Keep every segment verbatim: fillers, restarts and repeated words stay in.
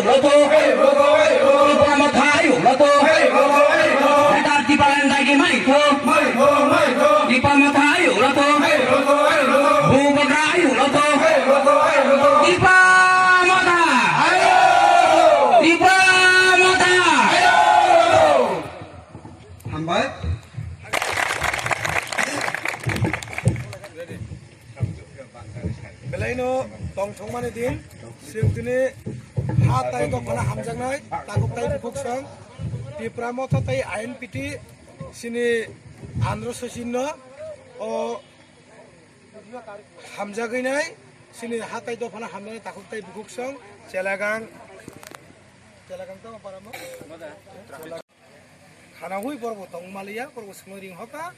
Loto. Tipra Motha ayuk loto. Netar Tipraland dagi mai tho. Tipra Motha ayuk loto. Bubagra ayuk loto. Tipra Motha. Tipra Motha. Hambai. Belaino tongthokmani din, chwng tini ha tai dophano hamjaknai, takhuk tai bukhuk song, Tipra Motha tai I N P T, chini Andhra Sachinno, o hamjagwi nai, chini ha tai dophano hamjaknai, takhuk tai bukhuk song, Chelagang, Chelagang tamo paramo? Khana hui borok bo tong maliya, borok bo swngwi ring hoka.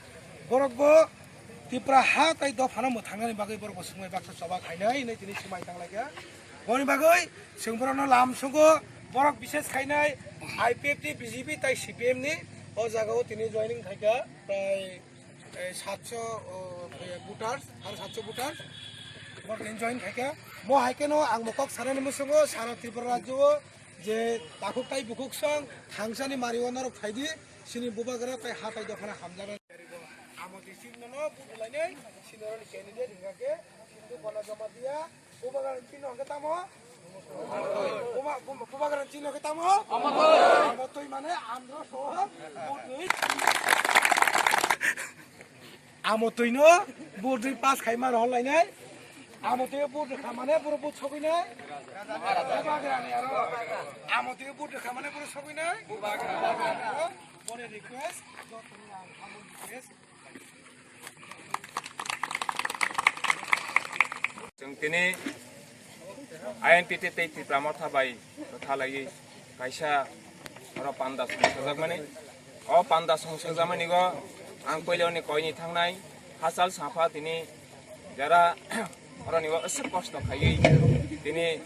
Borok bo Tipra ha tai dophano mwthangnani bagwi borok bo swngwi baksa choba khainai hinwi tini swmai tang laikha. Boni bagwi chwng borokno lam sugo, borok bises khainai I P F T, B J P tai C P M ni o jagao tini joining khaikha. Prai, eh, satso, oh, eh, voters, ar satso voters borok tini join khaikha. Mo hai kheno ang bo kok sanani musungo sara Tripura rajyo o je takhuk tai bukhuk song thangsani mari o norok phaidi, chini bubagra tai ha tai dophano hamjaknai. Amotwi chini no vote lainai, chini oroni candidate hingkha khe Sindhu Bana Jamatia, bubagra chini hingkhe tamo? Buba-, buba-, bubagra chini hingkhe tamo? Amotwi mane Andhra sohor vote ni. Amotwino vote rwi pass khai ma rohor lainai. Amotwi vote rwkha mane boro vote sogwinai. Bubagrani aro. Amotwi vote rwkha mane boro sogwinai. Bubagra. Bore request, joto ni ang humble request. Chwng tini I N P T tei Tipra Motha bai kwtha laiwi kaisa oro panda song sajakmani. O panda song sajakmani go ang puiloni koini thangnai hachal sapha tini jara oroni o aswk kosto khaiwi tini,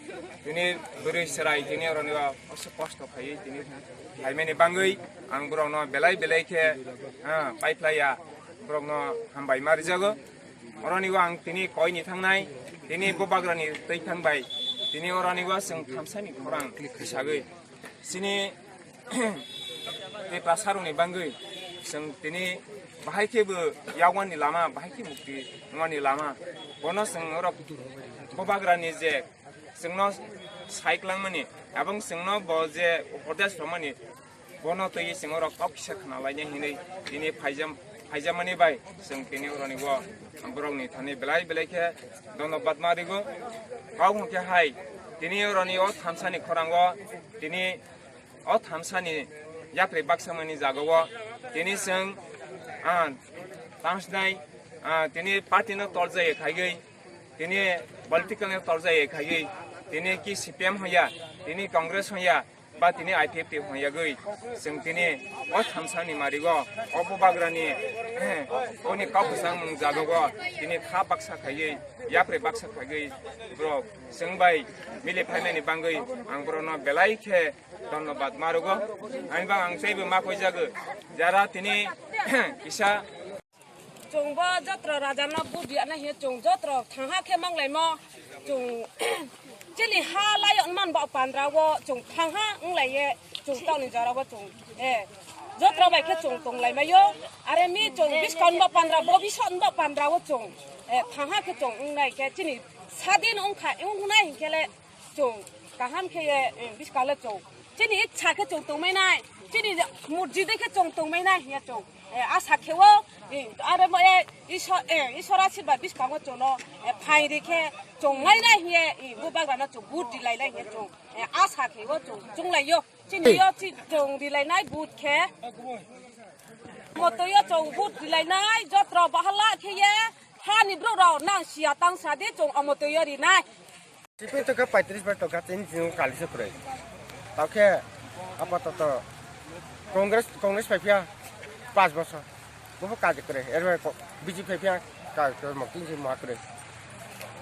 tini bwrwi chwrai tini oroni o aswk kosto khaiwi tini phaimani bangwi ang borokno belai belai khe, ah, paiphlaiya. Borokno hambai ma rijago. Oroni o ang tini koini thangnai, tini bubagrani twi thangbai, tini oroni o chwng thamsani khorang khisagwi chini Tiprasarokni bangwi chwng tini bahai khe bo yakwani lama, bahai khe mukti wngmani lama, bono chwng orok bubagrani je chwngno sai kwlangmani, abong chwngno bo je upodes rwmani, bono twi chwng orok kok kisa khna lainai hinwi tini phaijam-, phaijamani bai chwng tini oroni o borokni thani belai belai khe dhonnobad ma rigo. Kok hwnkhe hai tini oroni o thamsani khorango tini o thamsani yapri baksa mani jagao tini chwng, ah, tangsnai, ah, tini party no toljai khaiwi, tini political no toljai khaiwi, tini ki C P M hoya, tini Congress hoya, ba tini I P F T hoyagwi, chwng tini o thamsani marigo, o bubagrani, eh, oni kok bwsang mung jagao tini kha baksa khaiwi, yapri baksa khaiwi, borok chwng bai mili phaimani bangwi ang borokno belai khe dhonnobad ma rwgo. Ani bang ang teibo ma koijago, jara tini kisa. Chwng bo jotro raja no vote rwna hiya, chwng jotro thangha khe manglaimo, chwng chini ha laio wngman ba pandra o chwng thangha wnglaye, chwng tauni jora o chwng, eh, jotro bai khe chwng tonglaimai o, are mi chwng biskang ba pandra bo bisa ba pandra o chwng, eh, thangha khe chwng wngnai khe chini sadin wngkha, wngnai hinkhe le chwng kaham khe ye, eh, biskang le chwng. Chini ichha khe chwng tongmai nai, chini murjide khe chwng tongmai nai hiya chwng. Eh, asa khe o, eh, are mo, eh, Isor, eh, Isor asirba biskango chwng no, eh, phairi khe chwng mai nai hiya, eh, bubagra no chwng vote rilai nai hiya chwng. Eh, asa khe o chwng chwng lai yo. Chini yo chi chwng rilai nai vote khe. Motwi yo chwng vote rilai nai, jotro bahala khe ye, hani bru rok nang siya tang sa di chwng amotwi yo ri nai. Sipin tokha paitris bar tokha, chini chini kali se kwrwi. Tokhe apatoto Congress, Congress pai phiya pas bosor. Bobo kaje kwrwi. Erbai ko-, B J P pai phiya ka, ka moktin si moha kwrwi.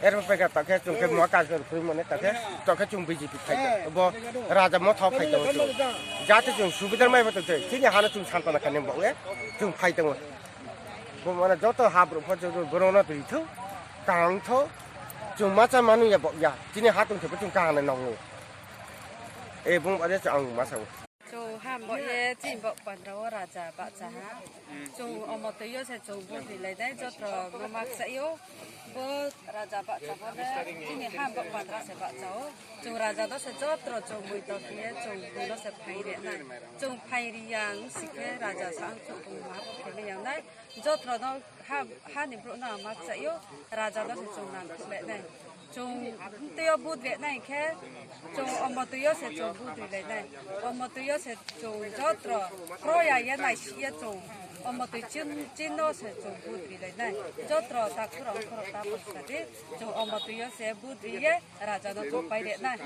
Erbai pai ka tokhe chwng khe moha kaj kwrwi mane tokhe, tokhe chwng B J P phai tong. Bo Raja Motha phai tong chwng. Jate chwng subidar mai bato chwng. Chini hano chwng santana khanim bo e. Chwng phai tong. Bo mane joto ha bro pho joto bro no twi thu. Kang tho. Chwng macha manu ya bo ya. Chini ha tong se bo chwng kang na nong. Eh, bung bade sa ang masa. Chung ham bo ye chini bo pandra o raja bacha ha. Chung omo twi o se chung budri lai nai jotro no mak sa yo. Bo raja bacha bo le chini ham bo pandra se bacha o. Chung raja do se jotro chung mui to ye chung bui no se phai re nai. Chung phai ri yang sikhe raja sa ang chung bung ma bo phai yang nai. Jotro no ha, hani brouh no mak cha yo, raja no se chung nang khlai nai. Chung twi o budri nai khe, chung omo twi o se chung budri lai nai. Omo twi o se chung jotro kroya ye nai si ye chung. Omo twi chin, chin no se chung budri lai nai. Jotro ta khoro khoro ta phaisa di, chung omo twi o se budri ye raja no chung pai re nai.